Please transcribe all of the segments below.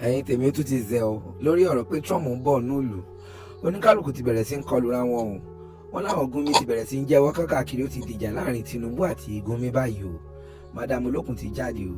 Ẹ̀yin tèmi, ó tún ti zẹ̀ o lórí ọ̀rọ̀ pé Trump ń bọ̀ nílùú. Oníkálukú ti bẹ̀rẹ̀ sí ń kọlura wọn o. Wọn láwọn Gumi ti bẹ̀rẹ̀ sí ń jẹ́wọ́ káàkiri. Ó ti dìjà láàrin Tinubu àti Gumi báyìí o. Madam Olókun ti jáde o.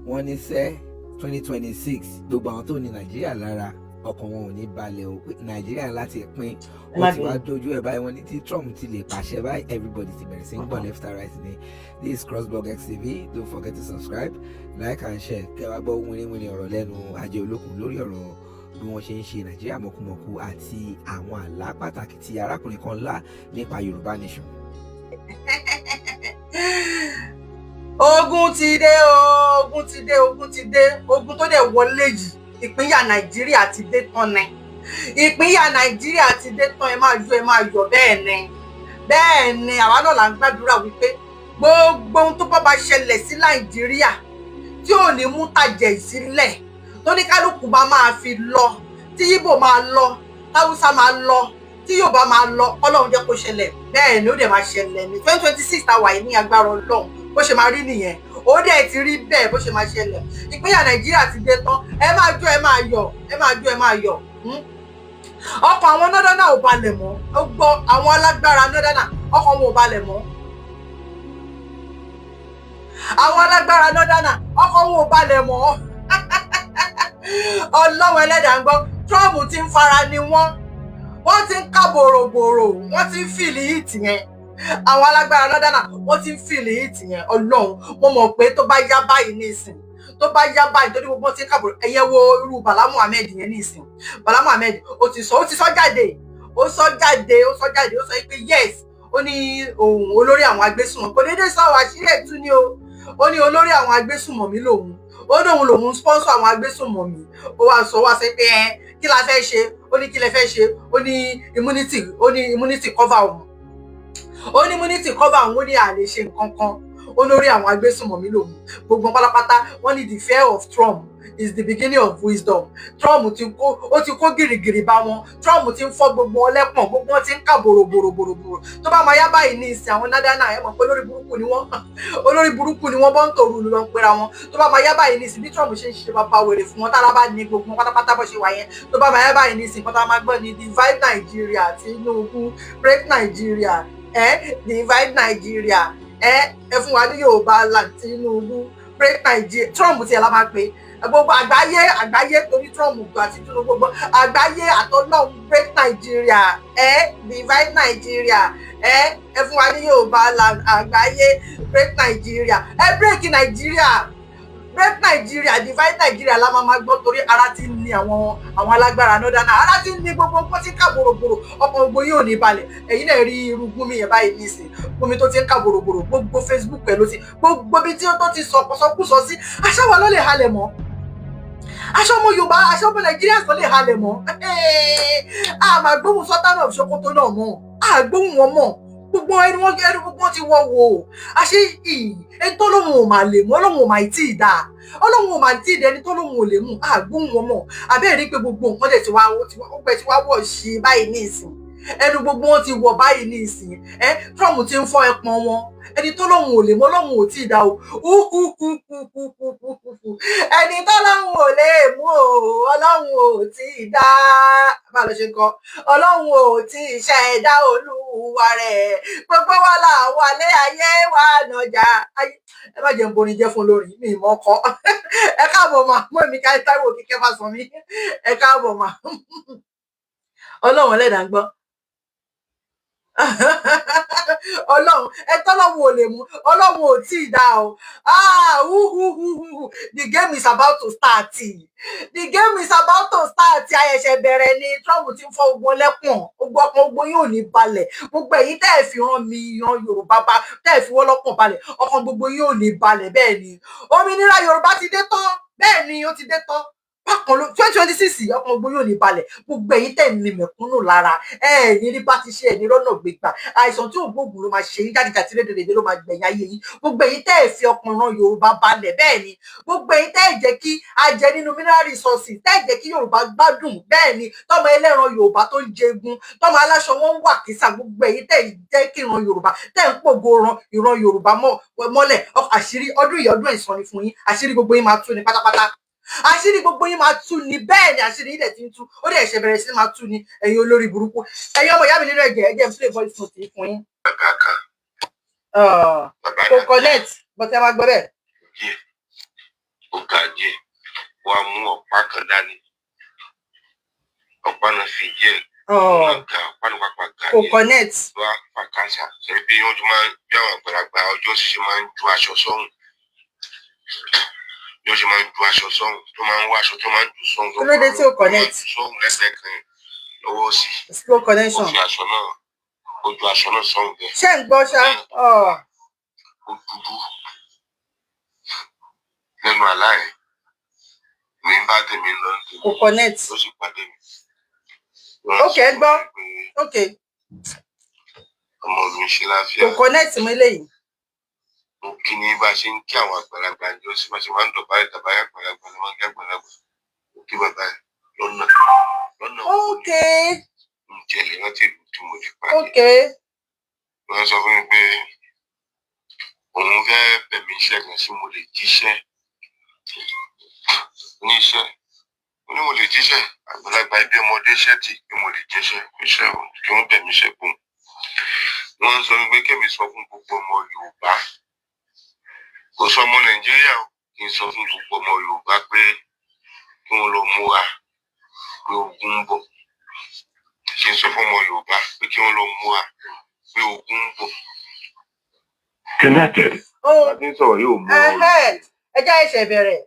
Wọ́n ní sẹ́ 2026, gbogbo àwọn tó ní Nàìjíríà lára, ọkàn wọn ò ní balẹ̀ o, pé Nàìjíríà láti pín. Ó ti wá dojú ẹ̀ báyìí. Wọ́n ní tí Trump ti lè pàṣẹ báyìí, everybody ti bẹ̀rẹ̀ sí ń gbọ̀n left and right ni. This is Crossblog XTV. Don't forget to subscribe, like and share. Kẹ́ wá gbọ́ wínníwínní ọ̀rọ̀ lẹ́nu Ajé Olókun lórí ọ̀rọ̀ bí wọ́n ṣe ń ṣe Nàìjíríà mọ̀kùmọ̀kù àti àwọn àlá pàtàkì tí arákùnrin kan lá nípa Yorùbá nation. Ogun ti dé o, ogun ti dé, ogun ti dé. Ogun tó dẹ̀ wọlé yìí, ìpínyà Nàìjíríà ti dé tán ni. Ìpínyà Nàìjíríà ti dé tán. Ẹ máa jó, ẹ máa yọ̀. Bẹ́ẹ̀ ni, bẹ́ẹ̀ ni. Àwa náà là ń gbàdúrà wípé gbogbo ohun tó bá bá ṣẹlẹ̀ sí Nàìjíríà tí ò ní mú tàjẹ̀ sílẹ̀, tó ní kálukú bá máa fi lọ, tí Yíbò máa lọ, táwùsá máa lọ, tí Yorùbá máa lọ, Ọlọ́run jẹ́ kó ṣẹlẹ̀. Bẹ́ẹ̀ ni, ó dẹ̀ máa ṣẹlẹ̀ ní 2026 tá a wà yìí ní agbára Ọlọ́run. Bó ṣe máa rí nìyẹn, ó dẹ̀ ti rí bẹ́ẹ̀. Bó ṣe máa ṣẹlẹ̀, ìpínyà Nàìjíríà ti dé tán. Ẹ máa jó, ẹ máa yọ̀, ẹ máa jó, ẹ máa yọ̀. Ọkàn àwọn northerner ò balẹ̀ mọ́. Ó gbọ́, àwọn alágbára northerner, ọkàn wọn ò balẹ̀ mọ́. Àwọn alágbára northerner, ọkàn wọn ò balẹ̀ mọ́. Ọlọ́run ẹlẹ́dàá ń gbọ́. Trump ti ń fara ni wọ́n. Wọ́n ti ń ká bòròbòrò, wọ́n ti ń feel heat yẹn. Àwọn alágbára northerner, wọ́n ti ń feel heat yẹn. Ọlọ́run, mo mọ̀ pé tó bá yá báyìí nísìn, tó bá yá báyìí, torí gbogbo ti ń ká bòrò. Ẹ̀yẹ wo irú Bala Muhammed yẹn nísìn. Bala Muhammed, ó ti sọ, ó ti sọ jáde, ó sọ jáde, ó sọ jáde. Ó sọ pé yes, ó ní òun olórí àwọn agbésùnmọ̀. Kò déédéé sọ, àṣírí ẹ̀ tú ni o. Ó ní olórí àwọn agbésùnmọ̀mí lòun. Ó ní òun lòun sponsor àwọn agbésùnmọ̀mí. Ó wá sọ, wá sọ pé ẹ kí la fẹ́ ṣe? Ó ní kí lẹ fẹ́ ṣe? Ó ní immunity, ó ní immunity cover òun, ó ní immunity cover òun. Ó ní à lè ṣe nǹkan kan. Ó lórí àwọn agbésùnmọ̀mí lòun, gbogbo pátápátá. Wọ́n ní the fear of Trump is the beginning of wisdom. Trump ti kó, ó ti kó gìrìgìrì bá wọn. Trump ti ń fọ́ gbogbo wọn lẹ́pọ̀n, gbogbo wọn ti ń kà bòròbòròbòrò. Tó bá máa yá báyìí ní ìsìn, àwọn northerner, ẹ mọ̀ pé olórí burúkú ni wọ́n, olórí burúkú ni wọ́n, bọ́ ń tòru ló ń pera wọn. Tó bá máa yá báyìí ní ìsìn, bí Trump ṣe ń ṣe bàbá wèrè fún wọn, tára bá ní gbogbo wọn pátápátá bó ṣe wà yẹn, tó bá máa yá báyìí ní ìsìn, pátá máa gbọ́ ní "Divide Nigeria, Tinubu, break Nigeria, ẹ divide Nigeria, ẹ ẹ fún wa ní Yorùbá land, Tinubu, break Nigeria." Trump tiẹ̀ la máa pè gbogbo àgbáyé, àgbáyé, torí Trump àti Tinubu, gbogbo àgbáyé àtọ́lọ́hún, "Break Nigeria, ẹ divide Nigeria, ẹ ẹ fún wa ní Yorùbá land, àgbáyé, break Nigeria, ẹ break Nigeria, break Nigeria, divide Nigeria" la máa gbọ́, torí ara ti ń ní àwọn alágbára northerner, ara ti ń ní gbogbo nǹkan tí ń kà bòròbòrò. Ọkàn gbogbo yóò ní balẹ̀. Ẹ̀yin náà rí irú Gumi yẹn báyìí nísìn, Gumi tó ti ń kà bòròbòrò, gbogbo Facebook ẹ̀ ló ti, gbogbo ibi tí ó tó ti sọ sọkúsọ sí. Aṣáwa ló lè halẹ̀ mọ́ aṣọ ọmọ Yorùbá, aṣọ ọmọ Nàìjíríà sọ lè halẹ̀ mọ́. A máa gbóhùn Sultan of Sokoto náà mọ́, a gbóhùn wọn mọ́. Gbogbo ẹni wọn, ẹni gbogbo wọn ti wọ wò ó. Àṣé ẹni tó lóun ò mà lè mú, Ọlọ́run ò mà tí ì dáa, Ọlọ́run ò mà tí ì dẹni tó lóun ò lè mú. Àgbóhùn wọn mọ́. Àbẹ́ẹ̀ rí pé gbogbo nǹkan dẹ̀ ti wá, ó pẹ́ ti wá wọ̀ sí báyìí ní ìsìn. Ẹnu gbogbo wọn ti wọ̀ báyìí ní ìsìn. Ẹ Trump ti ń fọ́ ẹpọn wọn. Ẹni tó lóun ò lè mú, Ọlọ́run ò tí ì dá o. Ẹni tó lóun ò lè mú o, Ọlọ́run ò tí ì dá. Bá lọ ṣe ń kọ, Ọlọ́run ò tí ì ṣẹ̀dá olúwa rẹ̀. Gbogbo wa là wà lé ayé wa nàjà. Ẹ má jẹ́ ń borin jẹ́ fún olórin mi ìmọ̀ ọkọ. Ẹ káàbọ̀ mà mọ́ mi ká Táíwò Kíkẹ́ Fásánmi, ẹ káàbọ̀ mà. Ọlọ́run ẹlẹ́dàá ń gbọ́. Ọlọ́run ẹ tọ́lọ́run ò lè mú, Ọlọ́run ò tí ì dá o. Ah, the game is about to start, the game is about to start. Ayẹ̀ṣẹ̀ bẹ̀rẹ̀ ni. Trump ti ń fọ́ gbogbo lẹ́kùn, gbogbo ọkàn gbogbo yóò ní balẹ̀. Gbogbo èyí tẹ́ ẹ̀ fi rán mi yan Yorùbá bá tẹ́ ẹ̀ fi wọ́n lọ́kàn balẹ̀, ọkàn gbogbo yóò ní balẹ̀. Bẹ́ẹ̀ ni, òmìnira Yorùbá ti dé tán. Bẹ́ẹ̀ ni, ó ti dé tán bákan ló 2026. Ọkàn gbogbo yóò ní balẹ̀. Gbogbo ẹ̀yin tẹ̀ ní mẹ̀kúnnù lára, ẹ ẹ̀ ní rí bá ti ṣe, ẹ̀ ní rọ́nà gbégbà. Àìsàn tí ò gbóògùn ló máa ṣe yín, jáde rédèrèdè ló máa gbẹ̀yìn ayé yín. Gbogbo ẹ̀yin tẹ́ ẹ̀ fi ọkàn ran Yorùbá balẹ̀, bẹ́ẹ̀ ni, gbogbo ẹ̀yin tẹ́ ẹ̀ jẹ́ kí a jẹ nínú mineral resources, tẹ́ ẹ̀ jẹ́ kí Yorùbá gbádùn, bẹ́ẹ̀ ni, tọ́mọ ẹlẹ́ran Yorùbá tó ń jẹgun, tọ́mọ aláṣọ wọn ń wà kísà, gbogbo ẹ̀yin tẹ́ ẹ̀ jẹ́ kí ìran Yorùbá, tẹ́ ẹ̀ ń pògo ran ìran Yorùbá mọ́lẹ̀, àṣírí ọdún yìí, ọdún ẹ̀san ni fún yín. Àṣírí gbogbo yín máa tú ni pátápátá. Àṣírí gbogbo yín máa tú ni. Bẹ́ẹ̀ ni, àṣírí yín dẹ̀ ti ń tú, ó dẹ̀ ṣe bẹ̀rẹ̀ sí máa tú ni. Ẹ̀yin olórí burúkú, ẹ̀yin ọmọ ìyá mi nínú ẹ̀jẹ̀, ẹ jẹ́ n play voice note yìí fún yín. Bàbá kan. Ah, bàbá kò náà connect, but ẹ máa gbọ́ bẹ́ẹ̀. Díẹ̀, ó ga díẹ̀, wàá mú ọ̀pá kan dání, ọ̀pá náà fi díẹ̀ Ah, náà ga, ọ̀pá náà pápá ga kò díẹ̀. Connect. Wá fàkàṣà ṣe bí wọ́n ti máa ń bí àwọn àgbàlagbà ọjọ́ ṣiṣẹ́ máa ń ju aṣọ sọ́hùn, bí wọ́n ṣe máa ń ju aṣọ sọ́hùn, tó máa ń wá aṣọ tó máa ń jù sọ́hùn tó Kí ló dé tí ò máa ń connect? jù sọ́hùn lẹ́gbẹ̀ẹ́ kan lọ́wọ́ sí. Slow Ó connection. fi aṣọ náà, ó ju aṣọ náà sọ́hùn bẹ́ẹ̀. Ṣé ń gbọ́ ṣá? Ah, Ó dúdú. Lẹ́nu àlá ẹ̀, mi ń bá tèmi lọ ní tèmi, kò connect. ó sì pàdé mi. Ok, ẹ gbọ́. Ok. Ọmọ mi ṣe láfíà. Kò connect mọ́ eléyìí. Mo kí ni bá a ṣe ń kí àwọn àgbàlagbà jọ sí, bá a ṣe máa ń dọ̀bálẹ̀ tàbáyà àgbàlagbà ló máa ń kí àgbàlagbà. Mo kí bàbá ẹ̀ lọ́nà lọ́nà. Ok. Ǹjẹ́ lè rántí ìlú tí mo ti pàdé? Ok. Wọ́n sọ fún mi pé òun fẹ́ bẹ̀ mí iṣẹ́ kan, sí mo lè jíṣẹ́ oníṣẹ́. Mo ní mo lè jíṣẹ́, àgbàlagbà ibi ọmọdé iṣẹ́ tì pé mo lè jíṣẹ́ iṣẹ́ o, kí wọ́n bẹ̀ mí iṣẹ́ fún un. Wọ́n sọ pé kémi sọ fún gbogbo ọmọ Yorùbá, kò sọ ọmọ Nàìjíríà o, kí n sọ fún gbogbo ọmọ Yorùbá pé kí wọ́n lọ múra pé ogun ń bọ̀. Kí n sọ fún ọmọ Yorùbá pé kí wọ́n lọ múra pé ogun ń bọ̀. Connected. Oh. Bá a ti ń sọ̀rọ̀ yóò mú ọ. Ẹjá ẹ̀ṣẹ̀ bẹ̀rẹ̀.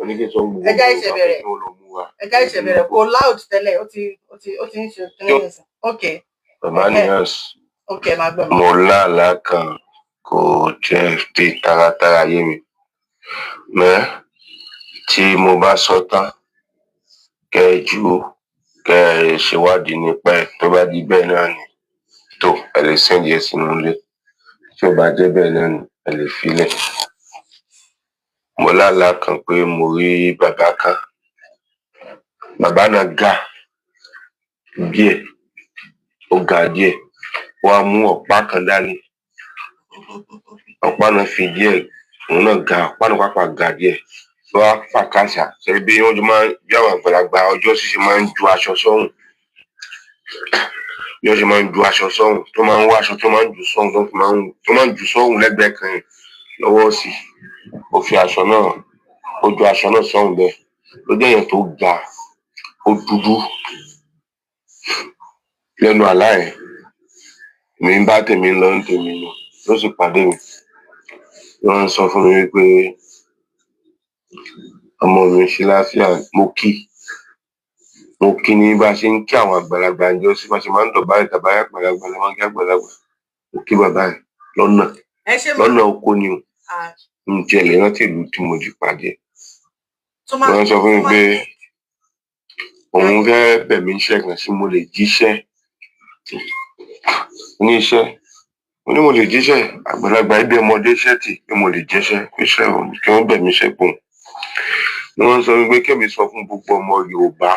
Oní kí n sọ fún gbogbo Ẹja ọmọ ìṣẹ̀ Yorùbá pé bẹ̀rẹ̀. kí wọ́n lọ múra. Ẹjá ẹ̀ṣẹ̀ bẹ̀rẹ̀. Kò loud tẹ́lẹ̀, ó ti ń ṣe kíní nísìn. Ok. Bàbá Niyas. Ok, ẹ máa gbọ́ mi. Mo láàlá kan, kò jẹ́ fi taratara yé mi mẹ́. Tí mo bá sọ tán, kẹ́ ẹ jù ú, kẹ́ ẹ ṣèwádìí nípa ẹ̀. Tó bá di bẹ́ẹ̀ náà ni tó, ẹ lè send ẹ̀ sínú ilé. Tí ò bá jẹ́ bẹ́ẹ̀ náà ni, ẹ lè filẹ̀. Mo láàlá kan pé mo rí bàbá kan. Bàbá náà ga díẹ̀, ó ga díẹ̀, wọ́n á mú ọ̀pá kan dání, ọ̀pá náà fi díẹ̀, òun náà ga, ọ̀pá náà pápá ga díẹ̀, wọ́n á fàkàṣà ṣe bí wọ́n ti máa ń bí àwọn àgbàlagbà ọjọ́ ṣiṣẹ́ máa ń ju aṣọ sọ́hùn, bí wọ́n ṣe máa ń ju aṣọ sọ́hùn, tó máa ń wá aṣọ tó máa ń jù sọ́hùn, tó máa ń jù sọ́hùn lẹ́gbẹ̀ẹ́ kan lọ́wọ́ sí. Ó fi aṣọ náà, ó ju aṣọ náà sọ́hùn bẹ́ẹ̀. Ló jẹ́ èèyàn tó ga, ó dúdú. Lẹ́nu àlá ẹ̀, mi ń bá tèmi lọ ní tèmi lọ, ló sì pàdé mi. Wọ́n ń sọ fún mi wípé ọmọ mi ṣe láfíà. Mo kí, mo kí ní bá a ṣe ń kí àwọn àgbàlagbà jọ sí, bá a ṣe máa ń dọ̀bálẹ̀ tàbáyà àgbàlagbà ló máa ń kí àgbàlagbà. Mo kí bàbá ẹ̀ lọ́nà Ẹ ṣe mọ. lọ́nà oko ni o. Ah, N tiẹ̀ lè rántí ìlú tí mo ti pàdé. Tó máa Wọ́n sọ fún mi tó máa pé òun fẹ́ bẹ̀ mí iṣẹ́ kan, sí mo lè jíṣẹ́ ní iṣẹ́. Mo ní mo lè jíṣẹ́, àgbàlagbà ibi ọmọdé iṣẹ́ tì pé mo lè jíṣẹ́ iṣẹ́ o, kí wọ́n bẹ̀ mí iṣẹ́ fún un. Ni wọ́n sọ wípé kémi sọ fún gbogbo ọmọ Yorùbá,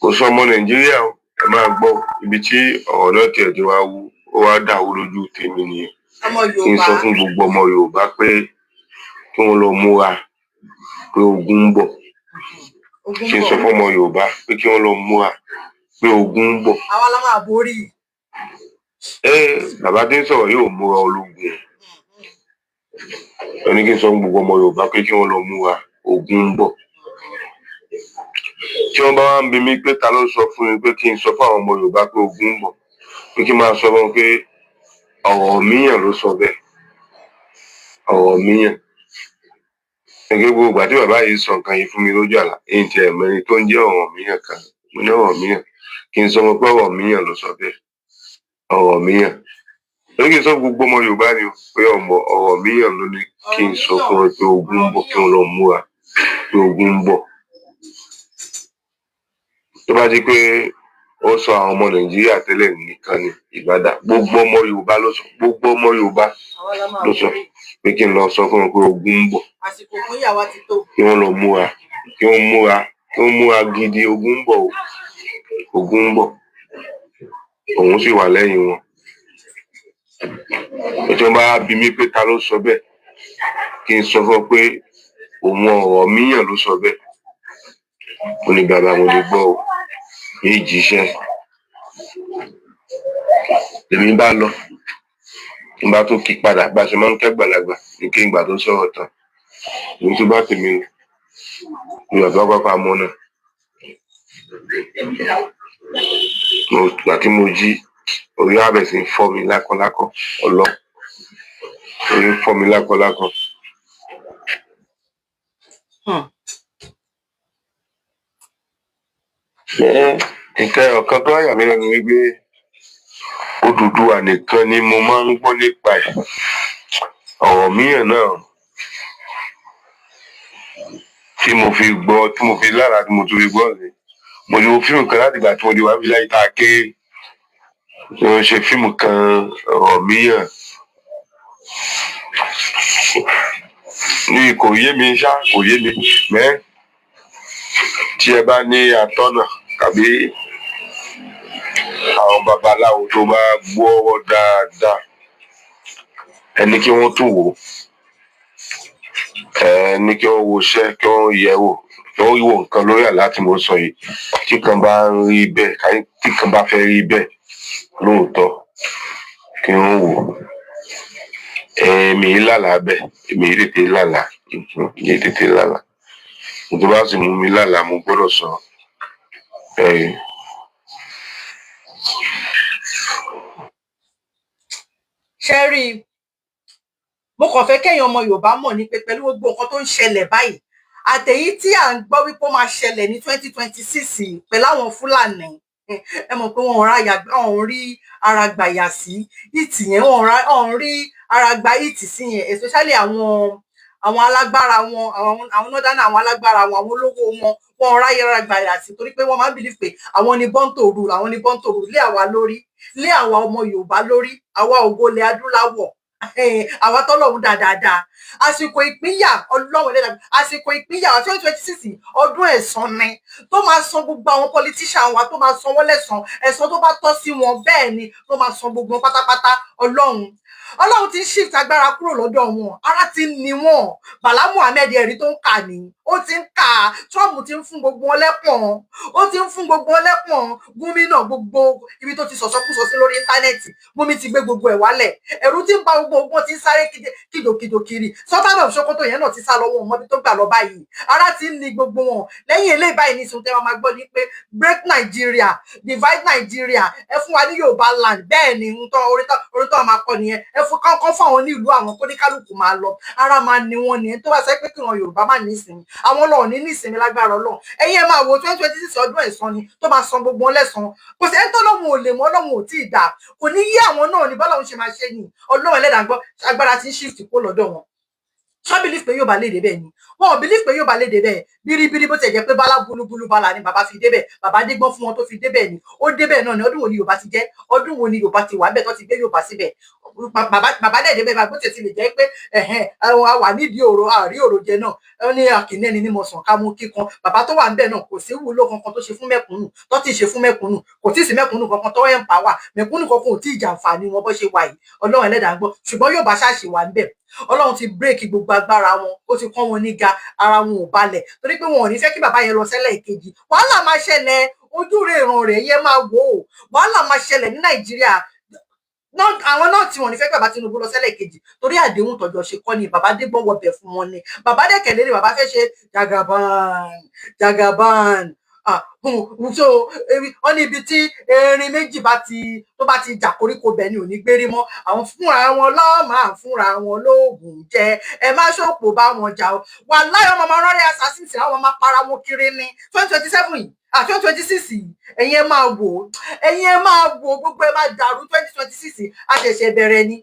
kò sọ ọmọ Nàìjíríà o. Ẹ máa gbọ́ ibi tí ọ̀rọ̀ náà tiẹ̀ ti wá wú, ó wá dàrú lójú tèmi nìyẹn. Ọmọ Kí n Yorùbá. sọ fún gbogbo ọmọ Yorùbá pé kí wọ́n lọ múra pé ogun ń bọ̀. Ogun Kí n bọ̀. sọ fún ọmọ Yorùbá pé kí wọ́n lọ múra pé ogun ń bọ̀. Àwa la máa borí. Ẹ bàbá tí ń sọ̀rọ̀ yóò múra ológun. Ó ní kí n sọ fún gbogbo ọmọ Yorùbá pé kí wọ́n lọ múra, ogun ń bọ̀. Tí wọ́n bá wá ń bi mí pé ta ló sọ fún mi pé kí n sọ fún àwọn ọmọ Yorùbá pé ogun ń bọ̀, pé kí n máa sọ fún wọn pé Ọ̀rànmíyàn ló sọ bẹ́ẹ̀. Ọ̀rànmíyàn. Gẹ́gẹ́ gbogbo ìgbà tí bàbá yìí sọ nǹkan yìí fún mi lójú àlá, èyí tí ẹ̀ mẹ́rin tó ń jẹ́ Ọ̀rànmíyàn kan. Mo ní Ọ̀rànmíyàn. Kí n sọ fún wọn pé Ọ̀rànmíyàn ló sọ bẹ́ẹ̀. Ọ̀rànmíyàn. Ó ní kí n sọ fún gbogbo ọmọ Yorùbá ni o, pé ọmọ Ọ̀rànmíyàn ló ní kí n sọ fún wọn pé ogun ń bọ̀, kí wọ́n lọ múra pé ogun ń bọ̀. Tó bá di pé ó sọ àwọn ọmọ Nàìjíríà tẹ́lẹ̀ nìkan ni ìbádà, gbogbo ọmọ Yorùbá ló sọ, gbogbo ọmọ Yorùbá Àwa la máa ló sọ borí. pé kí n lọ sọ fún wọn pé ogun ń bọ̀. Àsìkò fún ìyàwó ti tó. Kí wọ́n lọ múra, kí wọ́n múra, kí wọ́n múra gidi, ogun ń bọ̀ o, ogun ń bọ̀. Òun sì wà lẹ́yìn wọn. Tí wọ́n bá bi mí pé ta ló sọ bẹ́ẹ̀, kí n sọ fún ọ pé Òun Ọ̀rànmíyàn ló sọ bẹ́ẹ̀. Mo ní, "Bàbá, mo lè gbọ́ o, ní ìjíṣẹ́." Lèmi bá lọ, n bá tún kí padà bá a ṣe máa ń kẹ́gbàlagbà ní kí n gbà tó sọ̀rọ̀ tán. Èmi tó bá tèmi ni bàbá pápá mọ́ náà. Mo gbà tí mo jí, orí á bẹ̀rẹ̀ sí ń fọ́ mi lákọlákọ. Ọlọ́ orí ń fọ́ mi lákọlákọ. Nǹkan ọ̀kan tó wá yà mí lẹ́nu ni wípé Odùduwà nìkan ni mo máa ń gbọ́ nípa ẹ̀. Ọ̀rànmíyàn náà tí mo fi gbọ́, tí mo fi lára, tí mo tún fi gbọ́ rèé. Mo ti wo fíìmù kan láti ìgbà tí mo ti wà níbi láyé tá a kéré tí wọ́n ṣe fíìmù kan, Ọ̀rànmíyàn. Ní kò yé mi ṣá, kò yé mi mẹ́. Tí ẹ bá ní atọ́nà tàbí àwọn babaláwo tó bá gbọ́wọ́ dáadáa, ẹ ní kí wọ́n tún wò ó. Ẹ ní kí wọ́n wo iṣẹ́, kí wọ́n yẹ̀ wò, kí wọ́n wo nǹkan lórí àlá tí mo sọ yìí. Tí kan bá ń rí bẹ́ẹ̀, tí kan bá fẹ́ rí bẹ́ẹ̀ lóòótọ́, kí wọ́n wò ó. Èmi yìí lálàá bẹ́ẹ̀, èmi yìí tètè lálàá, èmi tètè lálàá. Tó bá sì mú mi lálàá, mo gbọ́dọ̀ sọ. Ṣe rí i, mo kàn fẹ́ kẹ́yìn ọmọ Yorùbá mọ̀ ní pé pẹ̀lú gbogbo nǹkan tó ń ṣẹlẹ̀ báyìí, àtẹ̀yí tí à ń gbọ́ wípé ó máa ṣẹlẹ̀ ní 2026 pẹ̀lú àwọn Fúlàní, ẹ mọ̀ pé wọn ò ráyà, wọn ò rí ara gbàyà sí ìtì yẹn, wọn ò rí ara gba ìtì sí yẹn, especially àwọn alágbára wọn, àwọn northern, àwọn alágbára wọn, àwọn olówó wọn, wọn ò ráyè ara gbàyà sí, torí pé wọ́n máa ń believe pé àwọn ni born to rule, àwọn ni born to rule lé àwa lórí, lé àwa ọmọ Yorùbá lórí, àwa ògo ilẹ̀ adúláwọ̀, àwa tọ́lọ́run dáadáa. Àsìkò ìpínyà, Ọlọ́run ẹlẹ́dàá, àsìkò ìpínyà 2026, ọdún ẹ̀san ni tó máa san gbogbo àwọn politician wa, tó máa san wọ́n lẹ́san, ẹ̀san tó bá tọ́ sí wọn. Bẹ́ẹ̀ ni, tó máa san gbogbo wọn pátápátá. Ọlọ́run ti ń shift agbára kúrò lọ́dọ̀ wọn. Ara ti ń ni wọn. Bala Muhammed, ẹ̀rí tó ń kà ní ó ti ń kà. Trump ti ń fún gbogbo wọn lẹ́pọ̀n, ó ti ń fún gbogbo wọn lẹ́pọ̀n. Gumi náà, gbogbo ibi tó ti sọ̀sọ́kúsọ sí lórí íńtánẹ́ẹ̀tì, Gumi ti gbé gbogbo ẹ̀ wálẹ̀. Ẹ̀rù ti ń ba gbogbo ogun, ti ń sáré kìjòkìjò kiri. Sultan of Sokoto yẹn náà ti sá lọ́wọ́, wọn mọ́bí tó gbà lọ báyìí. Ara ti ń ni gbogbo wọn. Lẹ́yìn eléyìí báyìí ní ìsìn tẹ́ wọn máa gbọ́ ní pé break Nigeria, divide Nigeria, ẹ fún wa ní Yorùbá land. Bẹ́ẹ̀ ni, ń tọ́ orí tó máa kọ nìyẹn. Ẹ fún kọ́ńkọ́ fún àwọn ní ìlú àwọn, kó ní kálukú máa lọ. Ara máa ní wọn nìyẹn. Tó bá sọ pé kí wọn Yorùbá má ní ìsinmi, àwọn ọlọ́run ní ní ìsinmi lágbára Ọlọ́run. Ẹ̀yin ẹ máa wo, 2026, ọdún ẹ̀san ni tó máa san gbogbo wọn lẹ́san. Kò sí ẹni tó lọ́hùn ò lè mọ́, Ọlọ́run ò tí ì dà, kò ní yí àwọn náà ní bọ́lọ́run ṣe máa ṣe ni. Ọlọ́run ẹlẹ́dàá gbọ́, agbára ti ń shift kó lọ́dọ̀ wọn. Ṣọ́ believe pé yóò bá léde bẹ́ẹ̀ ni? Wọn ò believe pé yóò bá léde bẹ́ẹ̀. Bíríbírí bó ti jẹ́ pé bálá bulúbulú bala ni bàbá fi débẹ̀. Bàbá dégbọ́n fún wọn tó fi débẹ̀ ni. Ó débẹ̀ náà ni. Ọdún wo ni Yorùbá ti jẹ́? Ọdún wo ni Yorùbá ti wà bẹ́ẹ̀ tó ti gbé Yorùbá síbẹ̀? Bàbá dẹ̀ débẹ̀. Bó tiẹ̀ ti lè jẹ́ pé ẹ̀hẹ́n àwọn àwà nídìí òrò àrí òrò jẹ náà, ó ní àkìní ẹni ní mo sàn ká mú kíkan. Bàbá tó wà ń bẹ̀ náà, kò sí wúlò kankan tó ṣe fún mẹ̀kúnnù, tó ti ṣe fún mẹ̀kúnnù. Kò tí ì sí mẹ̀kúnnù kankan tó empower mẹ̀kúnnù kankan, ò tí ì jàǹfààní wọn bó ṣe wà yìí. Ọlọ́run ẹlẹ́dàá gbọ́, ṣùgbọ́n Yorùbá ṣáàṣì wà ń bẹ̀. Ọlọ́run ti break gbogbo agbára wọn, ó ti kọ́ wọn níga, ara wọn ò balẹ̀, torí pé wọn ò ní fẹ́ kí bàbá yẹn lọ sẹ́lẹ̀ kejì. Wàhálà máa ṣẹlẹ̀, ojú rẹ̀ ìran rẹ̀ yẹn máa wò ó. Wàhálà máa ṣẹlẹ̀ ní Nàìjíríà. Àwọn náà tí wọn ní fẹ́ kí bàbá Tinubu lọ sẹ́lẹ̀ kejì, torí àdéhùn tọjọ́ ṣe kọ́ ni bàbá dégbọ́n wọbẹ̀ fún wọn ni. Bàbá dẹ̀kẹ̀lé ni bàbá fẹ́ ṣe Jagaban, Jagaban. So wọ́n ní ibi tí erin méjì bá ti tó bá ti jà, koríko bẹ̀ ni ò ní gbérí mọ́. Àwọn fúnra wọn lọ́ọ́ máa fúnra wọn lóògùn jẹ. Ẹ má ṣòpò bá wọn jà o. Wà láyọ̀ ọmọ máa rọrẹ assassins, àwọn máa para wọn kiri ní 2027 yìí, 2026 yìí. Ẹ̀yin ẹ máa wò ó, ẹ̀yin ẹ máa wò ó, gbogbo ẹ máa dàrú 2026. A ṣẹ̀ṣẹ̀ bẹ̀rẹ̀ ni.